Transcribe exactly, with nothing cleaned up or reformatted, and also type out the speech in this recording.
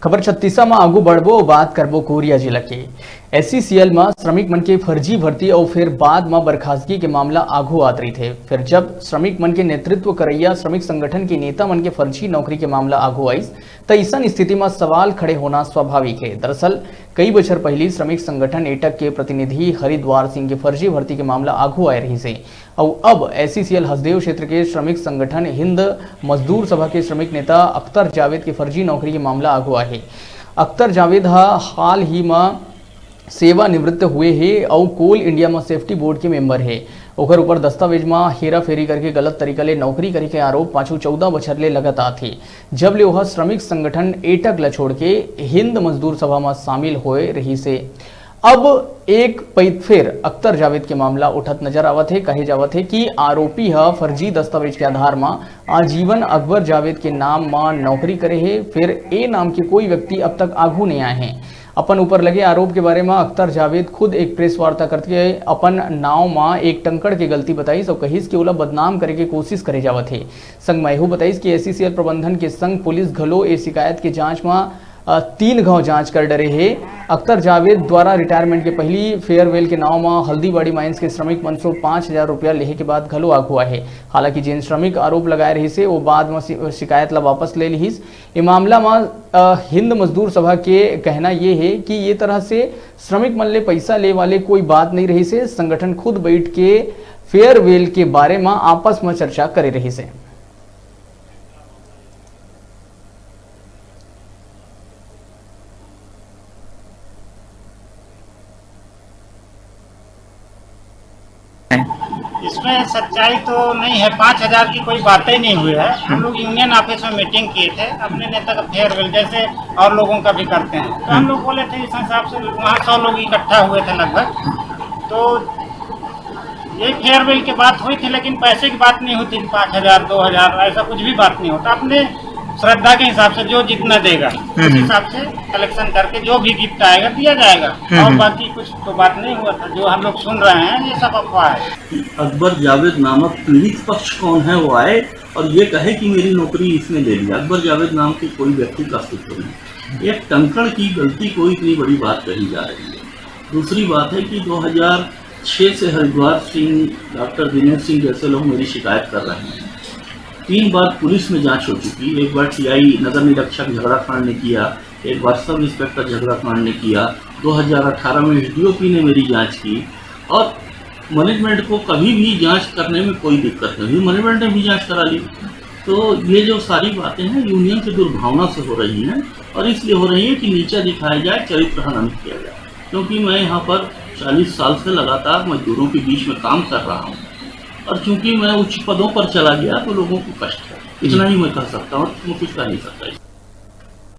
खबर छत्तीसा म आगू बढ़बो, बात करबो कोरिया जिला के। एसईसीएल म श्रमिक मन के फर्जी भर्ती अउ फिर बाद म बर्खास्तगी के मामला आगू आत रहिथे। फिर जब श्रमिक मन के नेतृत्व करैया श्रमिक संगठन के नेता मन के फर्जी नौकरी के मामला आगू आइस, त अइसन स्थिति म सवाल खड़े होना स्वाभाविक हे। दरअसल, कई बछर पहिली श्रमिक संगठन एटक के प्रतिनिधि हरिद्वार सिंह के फर्जी भर्ती के मामला आगू आए रहिस हे। अउ अब एसईसीएल हसदेव क्षेत्र के श्रमिक संगठन हिंद मजदूर सभा के श्रमिक नेता अख्तर जावेद के फर्जी नौकरी के मामला आगू आए हे। अख्तर जावेद ह हाल ही म सेवानिवृत्त हुए हे अउ कोल इंडिया म सेफ्टी बोर्ड के मेंबर हे। ओकर ऊपर दस्तावेज म हेराफेरी करके गलत तरीका ले नौकरी करे के आरोप पाछू चौदह बछर ले लगत आत हे, जब ले ओह श्रमिक संगठन एटक ल छोड़ के हिंद मजदूर सभा म शामिल होए रहिस हे। अब एक पइत फिर अख्तर जावेद के मामला उठत नजर आवत हे। कहे जावत हे कि आरोपी ह फर्जी दस्तावेज के आधार म आजीवन अकबर जावेद के नाम म नौकरी करे हे। फिर ए नाम के कोई व्यक्ति अब तक आघू नइ आए हे। अपन ऊपर लगे आरोप के बारे म अख्तर जावेद खुद एक प्रेस वार्ता करके अपन नाव म एक टंकड़ के गलती बताइस अउ कहिस कि ओला बदनाम करे के कोशिश करे जावत हे। संग म एहू बताइस कि एसईसीएल प्रबंधन के संग पुलिस घलो ए शिकायत के जांच म, अ, तीन घाव जांच कर डरे हे। अख्तर जावेद द्वारा रिटायरमेंट के पहिली फेयरवेल के नाव म हल्दीबाड़ी माइंस के श्रमिक मन से पाँच हजार रुपया लेहे के बाद घलो आघू आहे। हालांकि जेन श्रमिक आरोप लगाए रहिस हे, वो बाद म शि-, शिकायत ला वापस ले लिहिस। ए मामला म, अ, हिंद मजदूर सभा के कहना ये हे कि ये तरह से श्रमिक मन ले पैसा ले वाले कोई बात नहीं रहिस हे। संगठन खुद बैठ के फेयरवेल के बारे म आपस म चर्चा करे रहिस हे। इसमें सच्चाई तो नहीं है, पाँच हजार की कोई बातें नहीं हुई है। हम लोग यूनियन ऑफिस में मीटिंग किए थे, अपने नेता का फेयरवेल, जैसे और लोगों का भी करते हैं, तो हम लोग बोले थे इस हिसाब से वहाँ सौ लोग इकट्ठा हुए थे लगभग, तो ये फेयरवेल की बात हुई थी, लेकिन पैसे की बात नहीं हुई थी, पाँच हजार, दो हजार, ऐसा कुछ भी बात नहीं होता। अपने श्रद्धा के हिसाब से जो जितना देगा, उस हिसाब से कलेक्शन करके जो भी गिफ्ट आएगा, दिया जाएगा। और बाकी कुछ तो बात नहीं हुआ था, जो हम लोग सुन रहे हैं, ये सब अफवाह है। अकबर जावेद नामक पीड़ित पक्ष कौन है, वो आए और ये कहे कि मेरी नौकरी इसने ले ली। अकबर जावेद नाम के कोई व्यक्ति का अस्तित्व नहीं। एक टंकण की गलती को इतनी बड़ी बात कही जा रही है। दूसरी बात है कि दो हज़ार छह से हरिद्वार सिंह, डॉक्टर दिनेश सिंह जैसे लोग मेरी शिकायत कर रहे हैं। तीन बार पुलिस में जांच हो चुकी। एक बार टीआई नगर निरीक्षक झगड़ा कांड ने किया, एक बार सब इंस्पेक्टर झगड़ा कांड ने किया, दो हज़ार अठारह में एसडीओपी ने मेरी जांच की और मैनेजमेंट को कभी भी जांच करने में कोई दिक्कत नहीं हुई, मैनेजमेंट ने भी जांच करा ली। तो ये जो सारी बातें हैं, यूनियन की दुर्भावना से हो रही हैं और इसलिए हो रही है कि नीचा दिखाया जाए, चरित्र हनन किया जाए। क्योंकि मैं यहाँ पर चालीस साल से लगातार मजदूरों के बीच में काम कर रहा हूँ और चूंकि मैं उच्च पदों पर चला गया तो लोगों को कष्ट है, इतना ही मैं कह सकता हूँ, मैं कुछ कह नहीं सकता।